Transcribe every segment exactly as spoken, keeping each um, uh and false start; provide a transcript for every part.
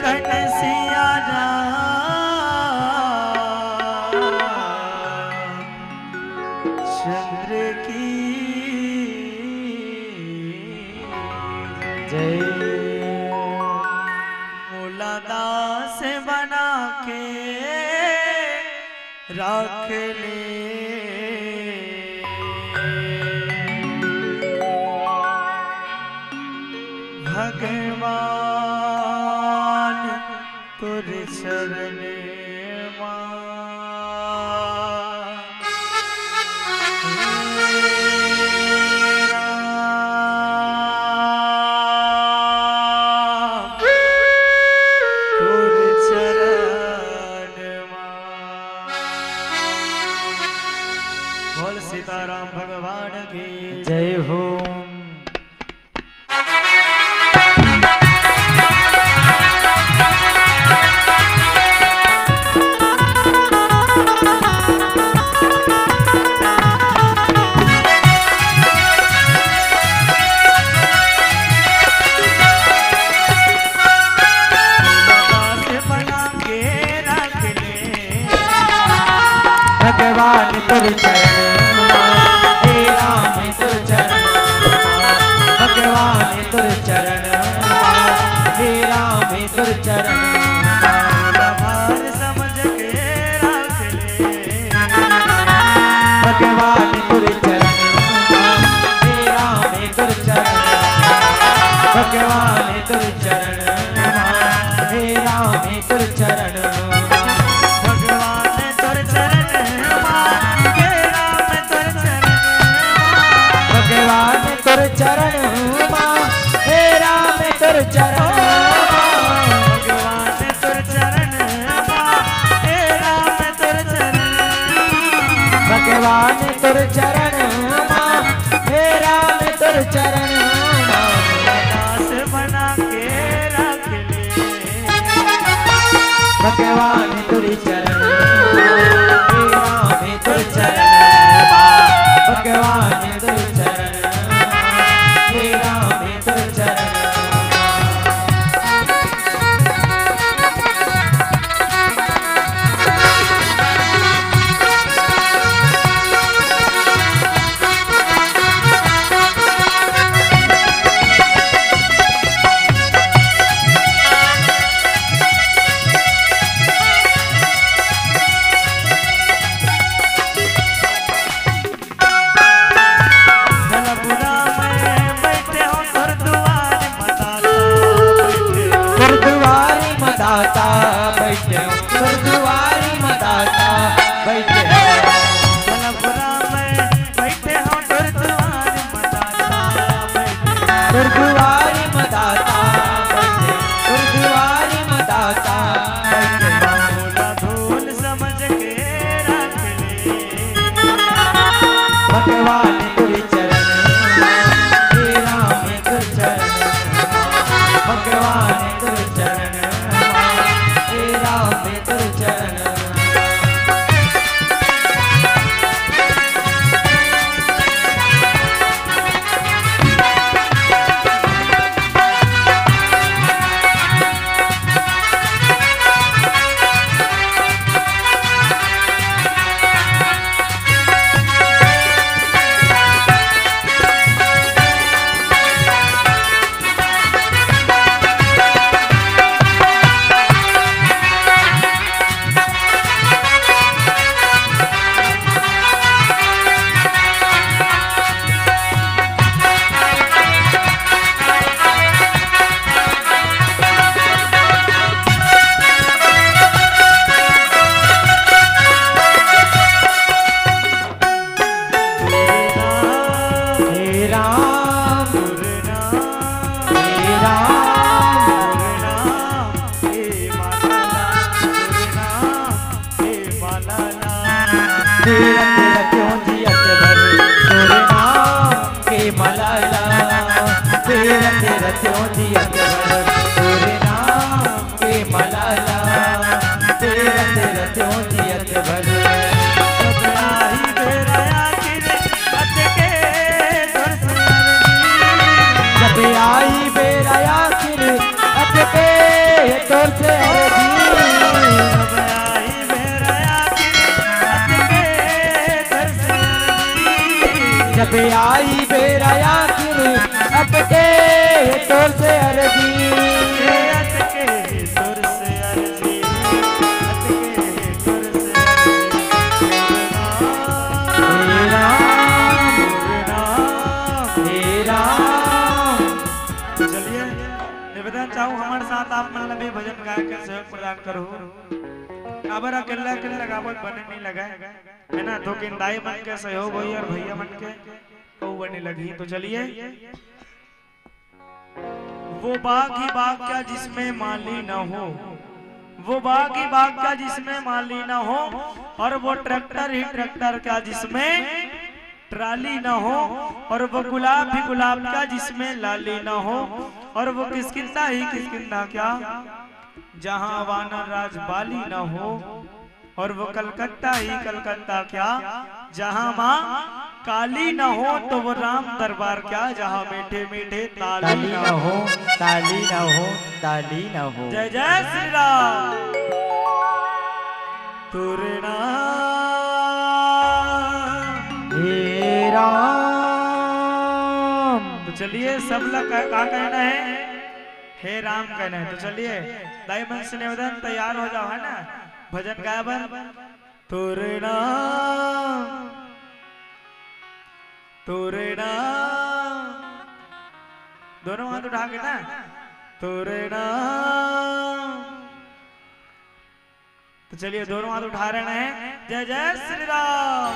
कन सिया राम चंद्र की जय। मोला दास बना के राख ले भगवान तोर चरण मा। तोर चरण मा। बोल सीताराम भगवान की जय हो। भगवान तोर चरण मा, हे राम तोर चरण मा, भगवान तोर चरण मा, हे राम तोर चरण मा। भार समझ के राख ले। भगवान तोर चरण मा, हे राम तोर चरण मा, भगवान तोर चरण मा, हे राम तोर चरण मा। भगवान तोर चरण मा, हे राम तोर चरण मा। भगवान तोर चरण मा, हे राम तोर चरण मा। भगवान तोर चरण मा, हे राम तोर चरण मा। भगवान तोर चरण मा, हे राम तोर चरण मा। दास बना के राख ले। भगवान तोर चरण मा, हे राम तोर चरण मा। भगवान तोर चरण मा, हे राम तोर चरण मा। भलपुरा में बैठे हो तोर दुआर म दाता बैठे हो। तोर दुआरी म दाता बैठे हो, तोर दुआरी म दाता बैठे हो। भलपुरा में बैठे हो तोर दुआर म दाता बैठे हो। तोर दुआरी म दाता बैठे हो, तोर दुआरी म दाता बैठे हो। भोला धुन समझ के राख ले। भगवान तोर चरण मा, हे राम तोर चरण मा। भगवान तोर चरण मा, हे राम तोर चरण मा। हे राम, हे राम, हे राम, हे माला, हे माला। तेरा, तेरा क्यों जियत भर तोर नाम के मलाला। तेरा, तेरा क्यों जियत भर तोर नाम के मलाला। तेरा, तेरा क्यों जियत भर। जब आई बेरा आखिर अटके तोर सुनर जी। जब आई बेरा आखिर अटके तोर बे आई बेरा आखिर, अटके हे तोर से अरजी। हे अटके हे तोर से अरजी, अटके हे तोर से अरजी। हे राम, हे राम। चलिए, निवेदन चाहूँ, हमारे साथ आप मन ला भी भजन गाय के सहयोग प्रदान करो। काबर अकेला अकेला गावत बने नहीं लगा, है ना? तो किन दाई मन के सहयोग होई और भैया मन के, तो बने लगी। तो चलिए, वो बाग ही बाग क्या जिसमें माली ना हो, वो बाग ही बाग क्या जिसमें माली ना हो, और वो ट्रैक्टर ही ट्रैक्टर क्या जिसमें ट्राली ना हो, और वो गुलाब ही गुलाब क्या जिसमें लाली ना हो, और वो किसकिंदा ही किसकिंदा क्या जहाँ वानर राज बाली ना हो, और वो कलकत्ता ही कलकत्ता क्या जहाँ माँ काली ना हो, तो वो राम दरबार क्या जहाँ मीठे मीठे ताली ताली ना ना हो। हो, ताली ना हो, ताली ना हो। जय जय श्री राम। तोरे नाम। हे राम। तो चलिए, सब लोग का, का कहना है? हे राम कहना है। तो चलिए, दाई मन से निवेदन, तैयार हो जाओ, है ना, भजन गाए बर। तोरे नाम, तोरे नाम, दोनों हाथ उठा के ना, तोरे नाम। तो चलिए, दोनों हाथ उठा रहे हैं। जय जय श्री राम।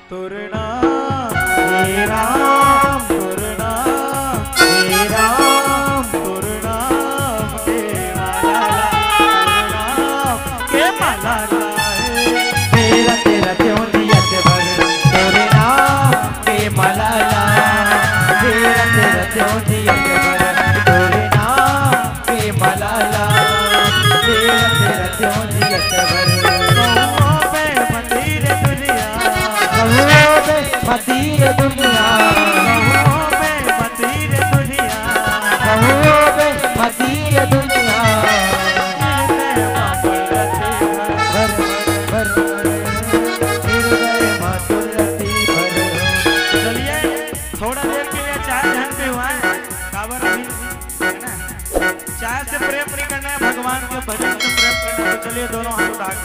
तोरे नाम, हे राम, तोरे नाम, हे राम, तोरे नाम के माला, तोरे नाम के माला। तेरा, तेरा क्यों जियत भर, तोरे नाम के मलाला। तेरा, तेरा क्यों जियत भर, तोरे नाम के मलाला। तेरा, तेरा क्यों जियत भर। कहो बे मतीर दुनिया। कहो बे मतीर दुनिया। कहो बे मतीर दुनिया। कहो बे मतीर दुनिया। भर, भर, भर, हृदय मा तुलसी भर। चलिए, थोड़ा देर के लिए चाय ध्यान पे हुआ है। काबर अभी, है ना? चाय से प्रेम नहीं करना है, भगवान के भजन से प्रेम करना है। तो चलिए, दोनों हाथ उठा के।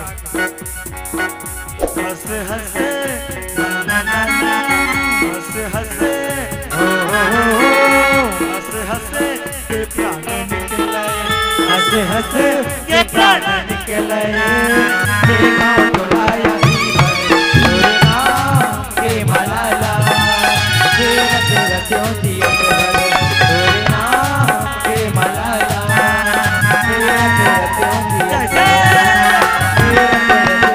हंस हंस, ना, ना, ना, ना, हंस हंस, हो, हो, हो, हो, हंस हंस के प्राण निकले, हंस हंस के प्राण निकले। के नाम बुलाया ही भर, तोरे नाम के मलाला। तेरा, तेरा क्यों जियत भर, तोरे नाम के मलाला। तेरा, तेरा क्यों जियत भर, तेरा, तेरा क्यों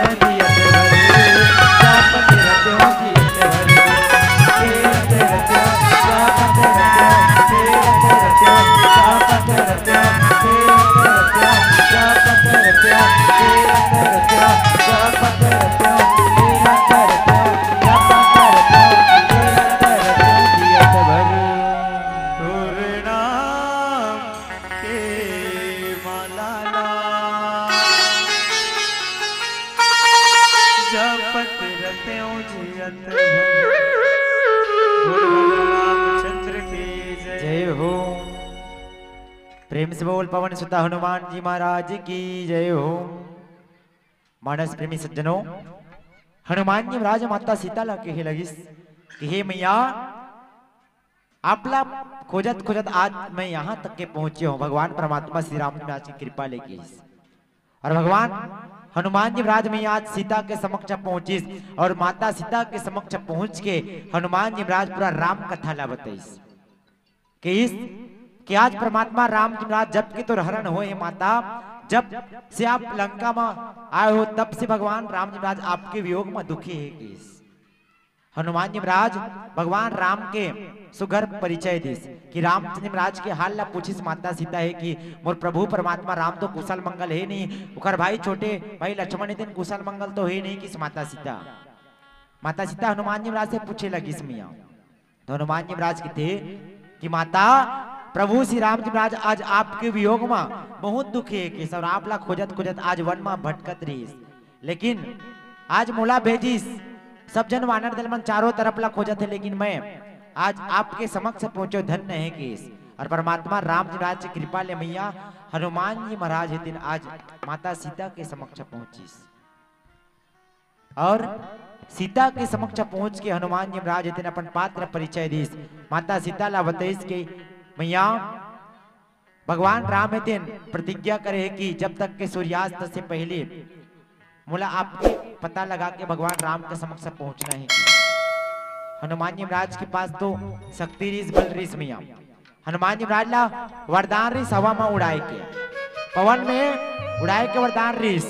जियत भर, तेरा, तेरा क्यों जियत भर। जपत रत्यो जियत भर। बोल रामचंद्र की जय। जय हो। प्रेम से बोल पवन सुत हनुमान जी महाराज की जय हो। मानस प्रेमी सज्जनों, हनुमान जी महाराज माता सीता ला कहे लगिस कि हे मैया, आपला खोजत खोजत आज मैं यहाँ तक के पहुँचे हूँ, भगवान परमात्मा श्री राम जी महाराज की कृपा ले कहिस। और भगवान हनुमान जी महाराज मैया आज सीता के समक्ष पहुँचिस और माता सीता के समक्ष पहुँच के हनुमान जी महाराज पूरा राम कथा ला बताइस। कहिस कि आज परमात्मा राम जी महाराज जब के तोर हरण होए हे माता, जब से आप लंका में आए हो तब से भगवान राम जी महाराज आपके वियोग में दुखी हे कहिस। हनुमान जी महाराज भगवान राम के सुघर परिचय दिस कि रामचंद्र महाराज के हाल ला पूछिस माता सीता हे कि मोर प्रभु परमात्मा राम तो कुशल मंगल हे नहीं, ओकर भाई छोटे भाई लक्ष्मण हे तेन कुशल मंगल तो हे नहीं कहिस माता सीता। माता सीता हनुमान जी महाराज से पूछे लगिस मैया। तो हनुमान जी महाराज कथे कि माता, प्रभु श्री राम जी महाराज आज आपके वियोग में बहुत दुखी हे कहिस और आप ला खोजत खोजत आज वन में भटकत रहिस, लेकिन आज मोला भेजिस सब झन वानर दल मन चारों तरफ ला खोजत हे, लेकिन मैं आज आपके समक्ष पहुंचो धन्य हे कहिस। और परमात्मा राम जी महाराज के कृपा ले मैया हनुमान जी महाराज हे तेन आज माता सीता के समक्ष पहुंचिस। और सीता के समक्ष पहुंच के हनुमान जी महाराज हे तेन अपन पात्र परिचय दिस। माता सीता ला बतइस कि मैया भगवान राम हे तेन प्रतिज्ञा करे हे कि जब तक के सूर्यास्त से पहले मोला आपके पता लगा के भगवान राम के समक्ष पहुंचना हे कि हनुमान जी महाराज के पास तो शक्ति रिस, बल रिस मैया। हनुमान जी महाराज ला वरदान रिस हवा में उड़ाए के, पवन में उड़ाए के वरदान रिस।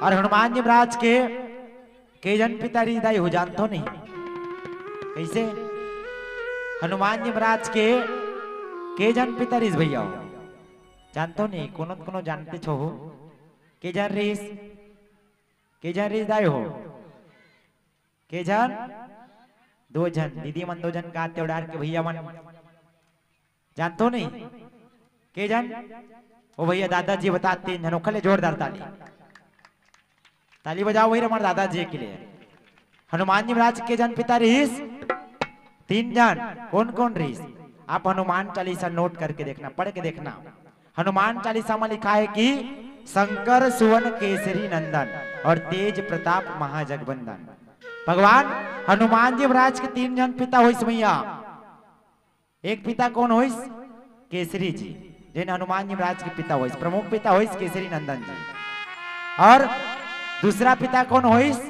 और हनुमान जी महाराज के के जन पिता रिस दाई हो, जानथो नहीं? कैसे? हनुमान जी महाराज के के जन पिता रिस भैया हो, जानथो नहीं? कोनो कोनो जानते छो हो? के जन रिस, के जन रिस दाई हो? के जन? दो झन। दीदी मन दो झन का, तेवडार के भैया मन जानथो नहीं? के जन? ओ भैया, दादाजी बता, तीन झन। ओखर ले जोरदार ताली, ताली बजाओ भैया हमारे दादाजी के लिए। हनुमान जी महाराज के जन पिता रिस? तीन झन। कौन कौन रिस? आप हनुमान चालीसा नोट करके देखना, पढ़ के देखना। हनुमान चालीसा में लिखा है कि शंकर सुवन केसरी नंदन और तेज प्रताप महाजगबंदन। भगवान हनुमान जी महाराज के तीन झन पिता होइस मैया। एक पिता कौन होइस? केसरी जी, जेन हनुमान जी महाराज के पिता होइस, प्रमुख पिता होइस केसरी नंदन जी। और दूसरा पिता कौन होइस?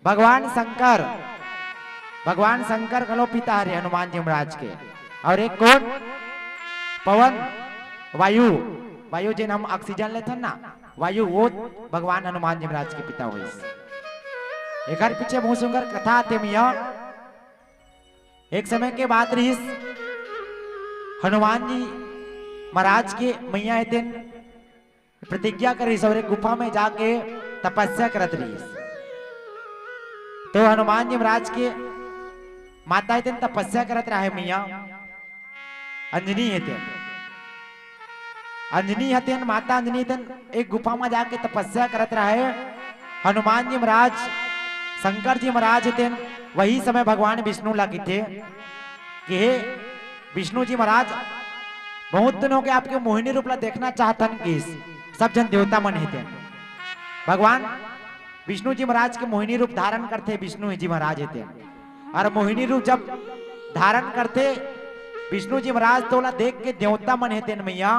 भगवान शंकर। भगवान शंकर घलो पिता हरे हनुमान जी महाराज के। और एक कौन? पवन, वायु, वायु जेन हम ऑक्सीजन लेथन ना, वायु, वो भगवान हनुमान जी महाराज के पिता होइस। एकर पीछे बहुत सुंदर कथा आथे मैया। एक समय के बात रिहिस, हनुमान जी महाराज के मैया हे तेन प्रतिज्ञा करिस और एक गुफा में जाके तपस्या करत रिहिस। तो हनुमान जी महाराज के माता हे तेन तपस्या करत रहे मैया, अंजनी हे तेन, अंजनी हे तेन, माता अंजनी हे तेन एक गुफा में जाके तपस्या करत रहे। हनुमान जी महाराज, शंकर जी महाराज हे तेन वही समय भगवान विष्णु ला किथे कि हे विष्णु जी महाराज, बहुत दिन हो गए आपके मोहिनी रूप ला देखना चाहथन कहिस। सब झन देवता मन हे तेन। भगवान विष्णु जी महाराज के मोहिनी रूप धारण करथे विष्णु जी महाराज हे तेन। और मोहिनी रूप जब धारण करथे विष्णु जी महाराज, तो ओला देख के देवता मन हे तेन मैया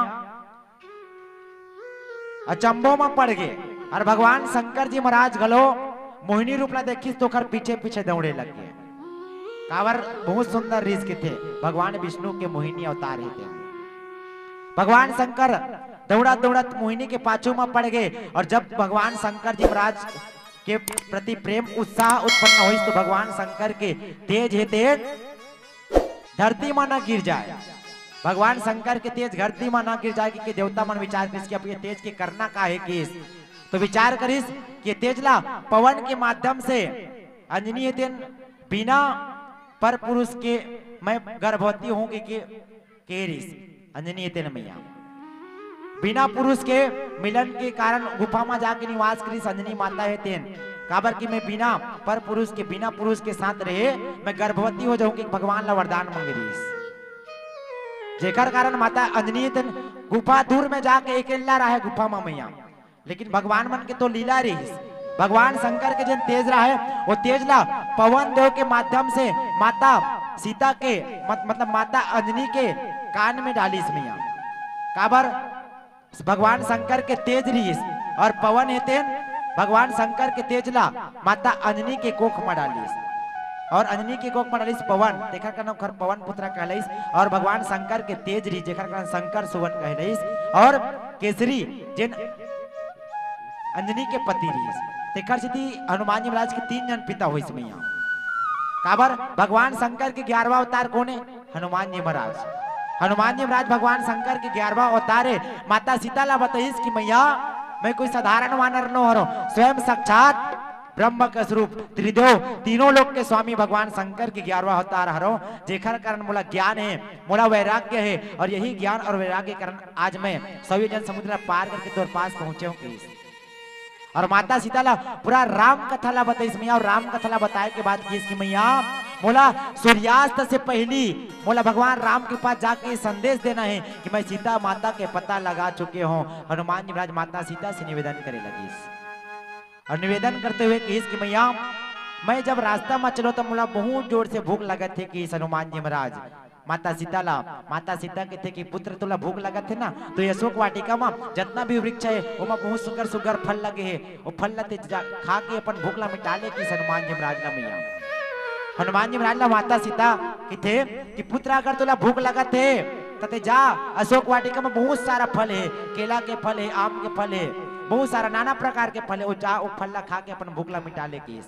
अचंभो म पड़ गे। और भगवान शंकर जी महाराज घलो मोहिनी रूप ला देखिस तो ओकर पीछे पीछे दौड़े लग गे। काबर बहुत सुंदर रिहिस किथे, भगवान विष्णु के मोहिनी अवतार हे तेन। भगवान शंकर दौड़त दौड़त मोहिनी के पाछू म पड़ गे। और जब भगवान शंकर जी महाराज के प्रति प्रेम उत्साह उत्पन्न होइस तो भगवान शंकर के तेज हे तेन धरती म न गिर जाए। भगवान शंकर के तेज धरती म न गिर जाए कि, कि देवता मन विचार करिस कि अब ये तेज के करना का हे कहिस। तो विचार करिस कि ये तेज ला पवन के माध्यम से अंजनी हे तेन बिना पर पुरुष के मैं गर्भवती होंगी कि, के रिस अंजनी हे तेन मैया। बिना पुरुष के मिलन के कारण गुफा म जाके निवास करिस अंजनी माता हे तेन। काबर कि मैं बिना पर पुरुष के, बिना पुरुष के साथ रहे मैं गर्भवती हो जाऊंगी, भगवान ला वरदान मांगे रिहिस। जेकर कारण माता अंजनी हे तेन गुफा दूर में जाके अकेला रहे गुफा म मैया। लेकिन भगवान मन के तो लीला रिहिस। भगवान शंकर के जेन तेज रहे, वो तेज ला पवन देव के माध्यम से माता सीता के मत-, मतलब माता अंजनी के कान में डालिस मैया। काबर भगवान शंकर के तेज रिहिस और पवन हे तेन भगवान शंकर के तेज ला माता अंजनी के कोख म डालिस। और अंजनी के कोख म डालिस पवन, तेखर कारण ओखर पवन पुत्र कहलाइस। और भगवान शंकर के तेज रिहिस, जेखर कारण शंकर सुवन कहलाइस। और केसरी जेन अंजनी के पति रिहिस, तेखर सेती हनुमान जी महाराज के तीन झन पिता होइस मैया। काबर भगवान शंकर के ग्यारहवाँ अवतार कोन हे? हनुमान जी महाराज। हनुमान जी महाराज भगवान शंकर के ग्यारहवाँ अवतार हे। माता सीता ला बताइस कि मैया, मैं कोई साधारण वानर नो हरों, स्वयं साक्षात ब्रह्म के स्वरूप, त्रिदेव, तीनों लोक के स्वामी भगवान शंकर के ग्यारहवाँ अवतार हरों, जेखर कारण मोला ज्ञान हे, मोला वैराग्य हे, और यही ज्ञान और वैराग्य के कारण आज मैं सौ योजन समुद्र ला पार करके तोर पास पहुंचे हों कहिस। और माता सीता ला पूरा राम कथा ला बताइस मैया, और राम कथा ला बताए के बाद किहिस कि मैया, मोला सूर्यास्त से पहिली मोला भगवान राम के पास जाके संदेश देना हे कि मैं सीता माता के पता लगा चुके हों। हनुमान जी महाराज माता सीता से निवेदन करे लगिस, और निवेदन करते हुए किहिस कि मैया, मैं जब रास्ता म चलों त मोला बहुत जोर से भूख लगत हे, किहिस हनुमान जी महाराज। माता सीता ला, माता सीता कहिथे कि पुत्र, तोला भूख लगत हे ना, तो ये अशोक वाटिका म जतना भी वृक्ष हे, ओमा बहुत सुग्घर सुग्घर फल लगे हे, वो फल ला ते जा, खा के अपन भूख ला मिटा ले, किहिस हनुमान जी महाराज ला मैया। हनुमान जी महाराज ला माता सीता कहिथे कि पुत्र, अगर तोला भूख लगत हे, त ते जा, अशोक वाटिका म बहुत सारा फल हे, केला के फल हे, आम के फल हे, बहुत सारा नाना प्रकार के फल हे, वो जा, वो फल ला खा के अपन भूख ला मिटा ले, किहिस।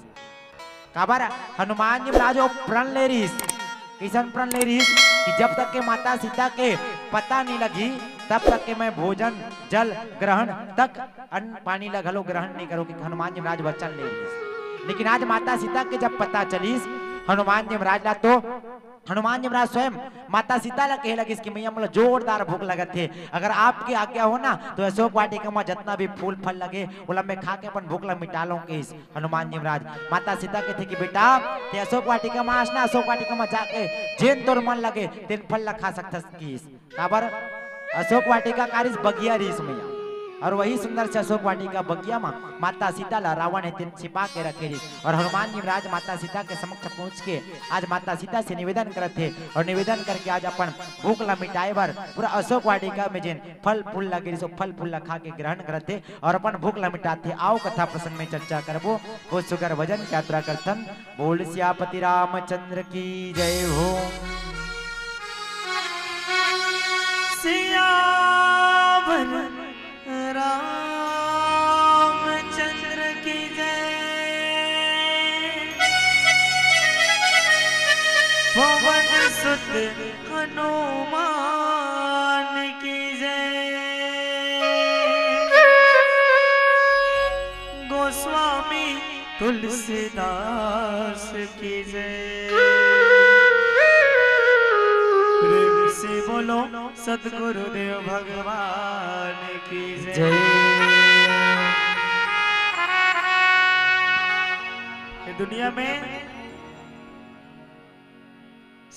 काबर हनुमान जी महाराज वो प्रण ले रिहिस, कइसन प्रण ले रिहिस कि जब तक के माता सीता के पता नहीं लगी, तब तक के मैं भोजन, जल ग्रहण तक, अन्न पानी ला घलो ग्रहण नहीं करों, कि हनुमान जी महाराज वचन ले रिहिस। लेकिन आज माता सीता के जब पता चलिस हनुमान जी महाराज ला, तो हनुमान जी महाराज स्वयं माता सीता ला कहे लगिस कि मैया, मोला जोरदार भूख लगत हे, अगर आपके आज्ञा हो ना, तो अशोक वाटिका म जतना भी फूल फल लगे, ओला मैं खा के अपन भूख ला मिटा लूं, किहिस हनुमान जी महाराज। माता सीता कहिथे कि बेटा, ते अशोक वाटिका म आस ना, अशोक वाटिका म जाके जेन तोर मन लगे, तेन फल ला खा सकथस, किहिस। काबर अशोक वाटिका का रिहिस, बगिया रिहिस मैया, और वही सुंदर से अशोक वाटिका बगिया म माता सीता ला रावण हे तेन छिपा के रखे रिहिस। और हनुमान जी महाराज माता सीता के समक्ष पहुंच के आज माता सीता से निवेदन करत हे, और निवेदन करके आज अपन भूख ला मिटाए बर पूरा अशोक वाटिका में जेन फल फूल लगे रिहिस, वो फल फूल ला खा के ग्रहण करत हे और अपन भूख ला मिटाथे। आओ कथा प्रसंग में चर्चा करबो। वो सुग्घर भजन के यात्रा करथन। बोल सियापति रामचंद्र की जय हो। सियावर रामचंद्र की जय। पवन सुत हनुमान की जय। गोस्वामी तुलसीदास की जय। प्रेम से बोलो सतगुरुदेव भगवान की जय। जय। ये दुनिया में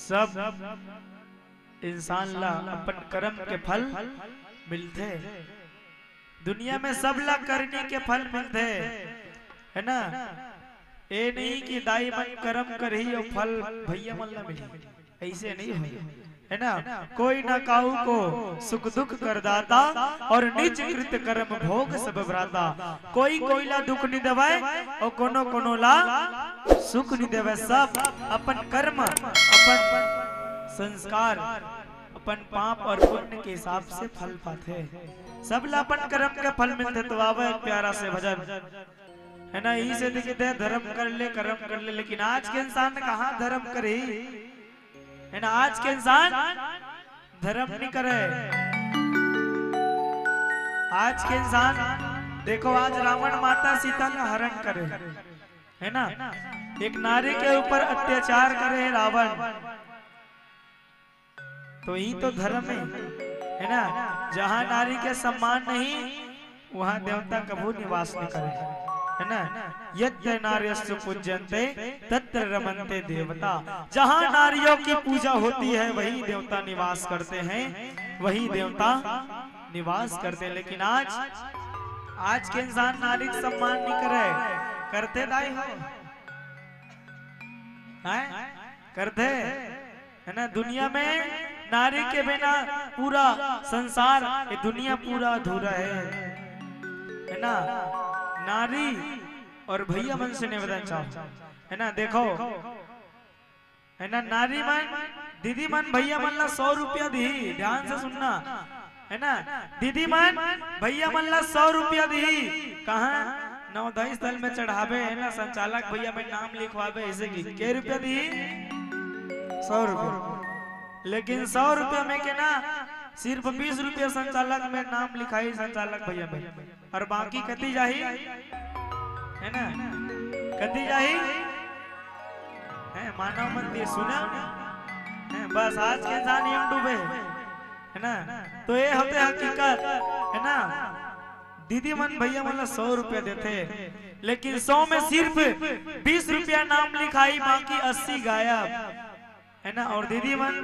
सब इंसान ला अपन कर्म के फल मिलथे। दुनिया में सब ला करनी के फल मिलथे, है ना? ए नहीं कि दाई मन कर्म करही और फल भैया मन ला मिलही, ऐसे नहीं होय, है ना? कोई ना काऊ को सुख दुख करदाता, और निज कृत कर्म भोग सब भ्राता। कोई कोई ला दुख नहीं देवय और कोनो कोनो ला सुख नहीं देवय। सब अपन कर्म, अपन संस्कार, अपन पाप और पुण्य के हिसाब से फल पाथे। सब ला अपन कर्म के फल मिलथे। तो आवे एक प्यारा से भजन, है ना? इही से देखिथे धर्म कर ले, कर्म कर ले, लेकिन आज के इंसान कहाँ धर्म करही, है ना? आज के इंसान धर्म नहीं करे। आज के इंसान देखो, आज रावण माता सीता का हरण करे, है ना? एक नारी के ऊपर अत्याचार करे है रावण, तो यही तो धर्म है, है ना? जहाँ नारी के सम्मान नहीं, वहाँ देवता कभू निवास नहीं करे, है ना? यत्र नार्यस्तु पूज्यन्ते तत्र रमन्ते देवता। जहाँ नारियों की पूजा होती है, वही देवता निवास करते हैं, वही देवता निवास करते हैं। लेकिन आज, आज के इंसान नारी के सम्मान नहीं करे, करथे दाई हो? हैं? करथे? है ना? दुनिया में नारी के बिना पूरा संसार, ये दुनिया पूरा अधूरा है, है ना? नारी और भैया मन से निवेदन चाहूँ, है ना? देखो, है ना, नारी मन, दीदी मन भैया मन ला सौ रुपया दी, ध्यान से सुनना, है ना? दीदी मन भैया मन ला सौ रुपया दी। कहाँ? नवोदय स्थल में चढ़ाबे, है ना? संचालक भैया में नाम लिखवाबे, ऐसे की के रुपया दी? सौ रुपया। लेकिन सौ रुपया में के ना, सिर्फ बीस रुपया संचालक में नाम लिखाही, संचालक भैया में, और बाकी कती जाही, है ना? कती जाही? है, मानव मंदिर सुना है, बस आज के इंसान यम डूबे, है ना? तो ये होते हकीकत, है ना? दीदी मन भैया मन ला सौ रुपया देथे, लेकिन सौ में सिर्फ बीस रुपया नाम लिखाई, बाकी अस्सी गायब, है ना? और दीदी मन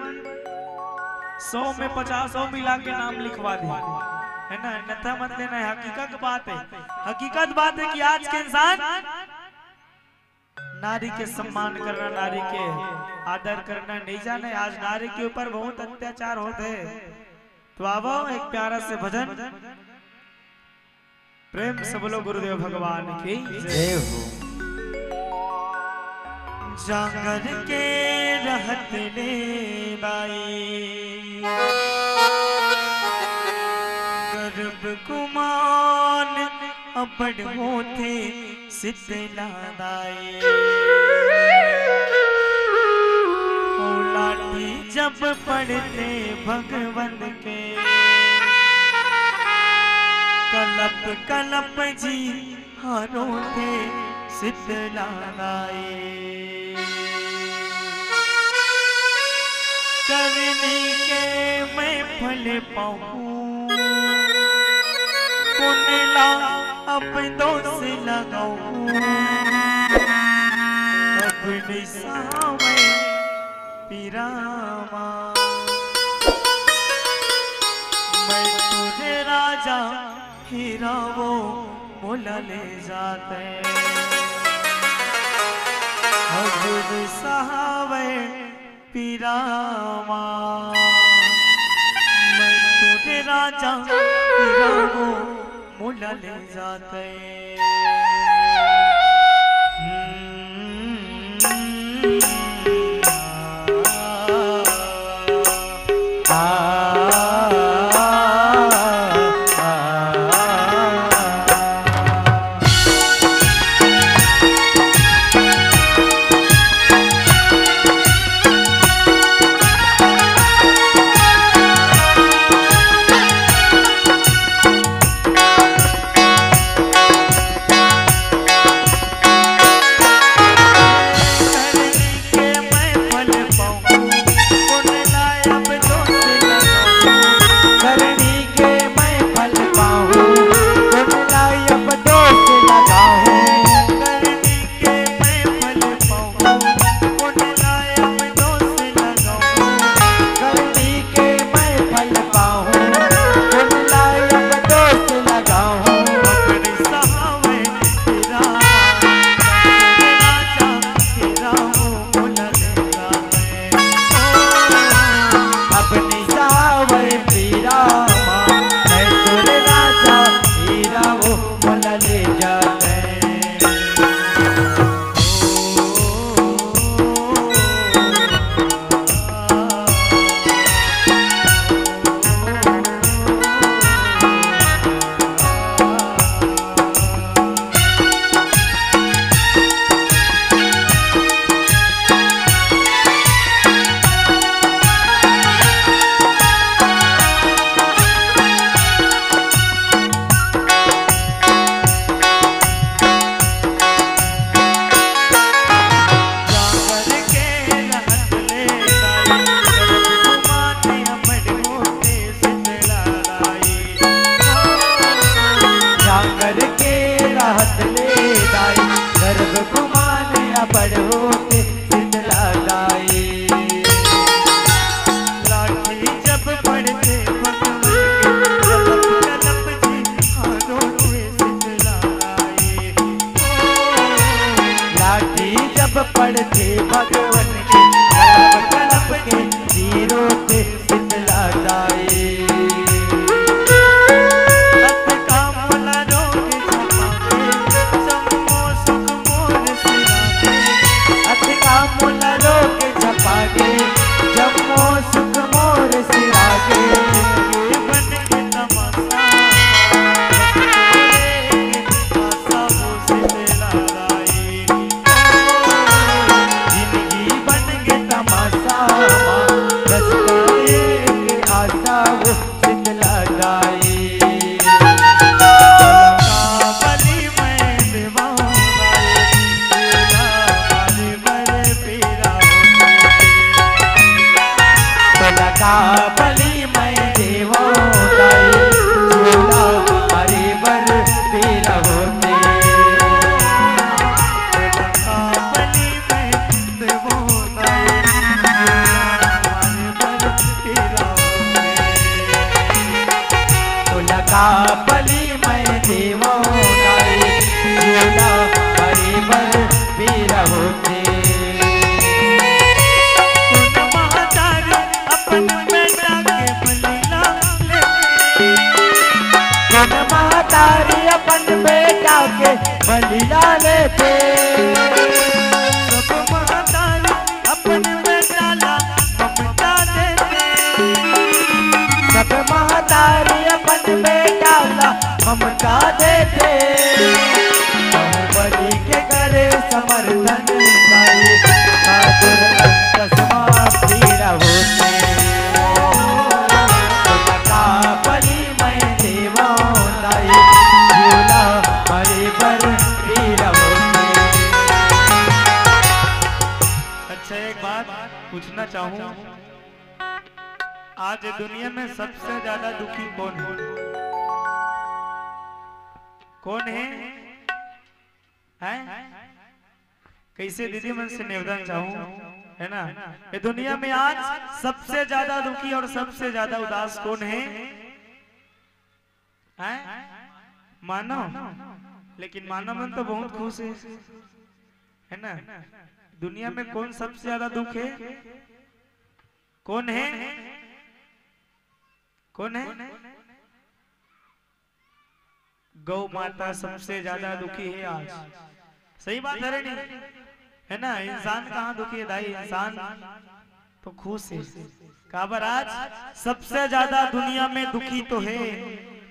सौ में पचास सौ मिला के नाम लिखवा दे, है ना? अन्यथा मत लेना, है हकीकत बात है। हकीकत बात है कि आज के इंसान नारी के सम्मान करना, नारी के आदर करना नहीं जाने। आज नारी के ऊपर बहुत अत्याचार होत हे। तो आवो एक प्यारा से भजन, प्रेम से बोलो गुरुदेव भगवान की जय। जय हो। जांगर के रहत ले बाई, गर्भ गुमान अबड़ होथे शीतला दाई। ओ लाठी जब पड़थे भगवन के, कलप कलप जी हारोथे शीतला दाई। करनी के मैं फल पाऊं, कोन ला अब दोष लगाऊं, अब निसावे पीरा मा। मैं तुझे राजा हीरा वो मोला ले जाते, अब निसावे पीरा मा। मैं तुझे राजा हीरा वो मोला ले जाते। बलि ला लेथे। सब महतारी अपन बेटा ला ममता देथे। सब महतारी अपन बेटा ला ममता देथे। बाहुबली के करे समर्थन दाई, का दुर्गम चश्मा पीरा होथे। का बलि मैं देवों दाई, भूला हरि पर पीरा होथे। अच्छा, एक बात पूछना चाहूँ, आज दुनिया में सबसे ज्यादा दुखी कौन है? कौन है? हैं? कैसे दीदी मन से निवेदन चाहूँ, है ना? ये दुनिया में आज सबसे ज्यादा दुखी और सबसे ज्यादा उदास कौन है? हैं? मानव। लेकिन मानव मन तो बहुत खुश है, है ना? दुनिया में कौन सबसे ज्यादा दुख है? कौन है? कौन है? गौ माता सबसे ज्यादा दुखी है आज। सही बात है रे नहीं? है ना? इंसान कहाँ दुखी है दाई? इंसान तो खुश है। काबर आज सबसे ज्यादा दुनिया में दुखी तो है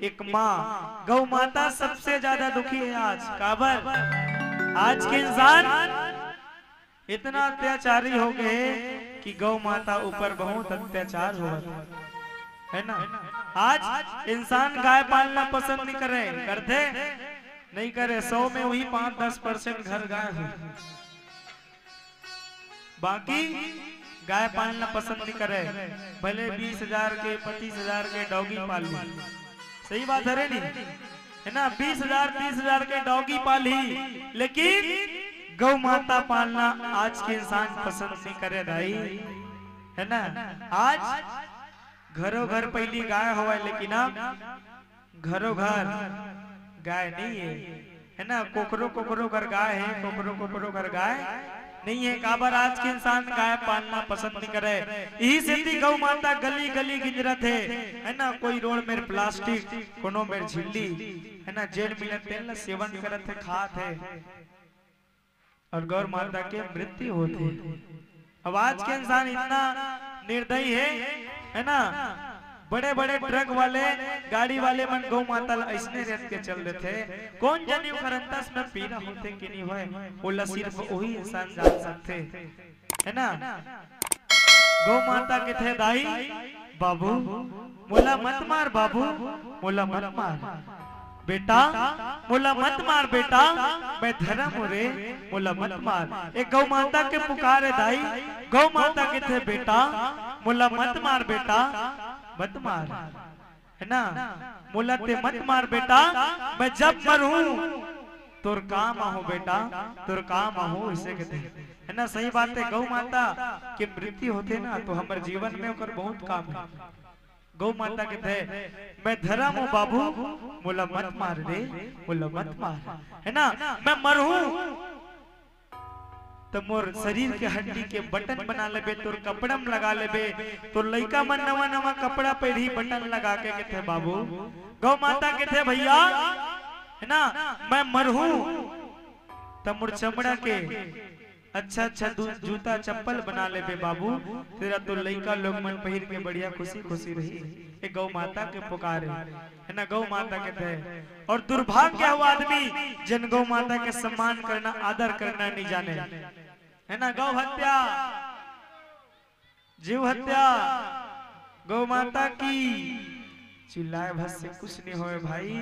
एक माँ, गौ माता सबसे ज्यादा दुखी है आज। काबर आज के इंसान इतना अत्याचारी हो गए कि गौ माता ऊपर बहुत अत्याचार होवत है, है ना? आज इंसान गाय पालना पसंद नहीं करे, करथे? नहीं करे। सौ में वही पाँच दस परसेंट घर गाय हो, बाकी गाय पालना पसंद नहीं करे। भले बीस हजार के, पच्चीस हजार के डॉगी पाल ली, सही बात है रे नहीं? है ना? बीस हजार, तीस हजार के डॉगी पाली, लेकिन गौ माता पालना आज के इंसान पसंद नहीं करे दाई, है ना? आज घरों घर पहली गाय होवे, लेकिन अब घरों घर गाय नहीं है, है ना? कोकरो कोकरो घर गाय है, कोकरो कोकरो घर गाय नहीं है। काबर आज के इंसान गाय पालना पसंद नहीं करे। यही सेती गौ माता गली गली गिंजरत है, है ना? कोई रोड में प्लास्टिक, कोनो में झिल्ली, है ना? जेन मिलत तेन ला सेवन करत है, खात है, और गौ माता के मृत्यु होत है। अब आज के इंसान इतना निर्दयी है, है ना? बड़े बड़े ट्रक वाले, गाड़ी वाले मन गौ माता ला अइसने रेत के चल देथे। कौन जनी ओकर अंतस में पीरा होथे कि नहीं होय, ओला सिर्फ वही इंसान जान सकथे, है ना? गौ माता कथे, दाई, बाबू, मोला मत मार बाबू, मोला मत मार। बेटा, मोला मत मार बेटा, मैं धरम हूँ रे, मोला मत मार। ए गौ माता के पुकार है दाई, गौ माता कथे, बेटा, मोला मत मार बेटा, मत मार, है ना? मोला ते मत मार बेटा, मैं जब मरूं तोर काम आहूं बेटा, तोर काम आहूं, इसे कहते हैं, है ना? सही बात है, गौ माता के मृत्यु होथे ना तो हमर जीवन में ओकर बहुत काम है। गौ माता कथे, मैं धरम हूँ बाबू, मोला मत मार रे, मोला मत मार, है ना? मैं मरहूँ त मोर शरीर के हड्डी के बटन बना लेबे, तोर कपड़ा में लगा लेबे, तोर लइका मन नवा नवा कपड़ा पहिरही बटन लगा के। कथे बाबू, गौ माता कथे भैया, है ना, मैं मरहूँ त मोर चमड़ा के अच्छा अच्छा दू-, जूता चप्पल बना लेबे बाबू, तेरा तो लइका लोग मन पहिर के बढ़िया खुशी खुशी रही। ए गौ माता के पुकार है, है ना, गौ माता कथे। और दुर्भाग्य हो आदमी जेन गौ माता के सम्मान करना, आदर करना नहीं जाने, है ना? गौ हत्या, जीव हत्या, गौ माता की चिल्लाए भर से कुछ नहीं होए भाई,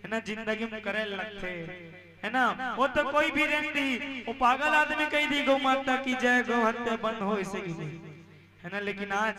है ना? जिंदगी में करे लगथे, है ना? वो तो कोई भी रेंग दी, वो पागल आदमी कही दी, गौ माता की जय, गौ हत्या बंद हो, इसे की नहीं, है ना? लेकिन आज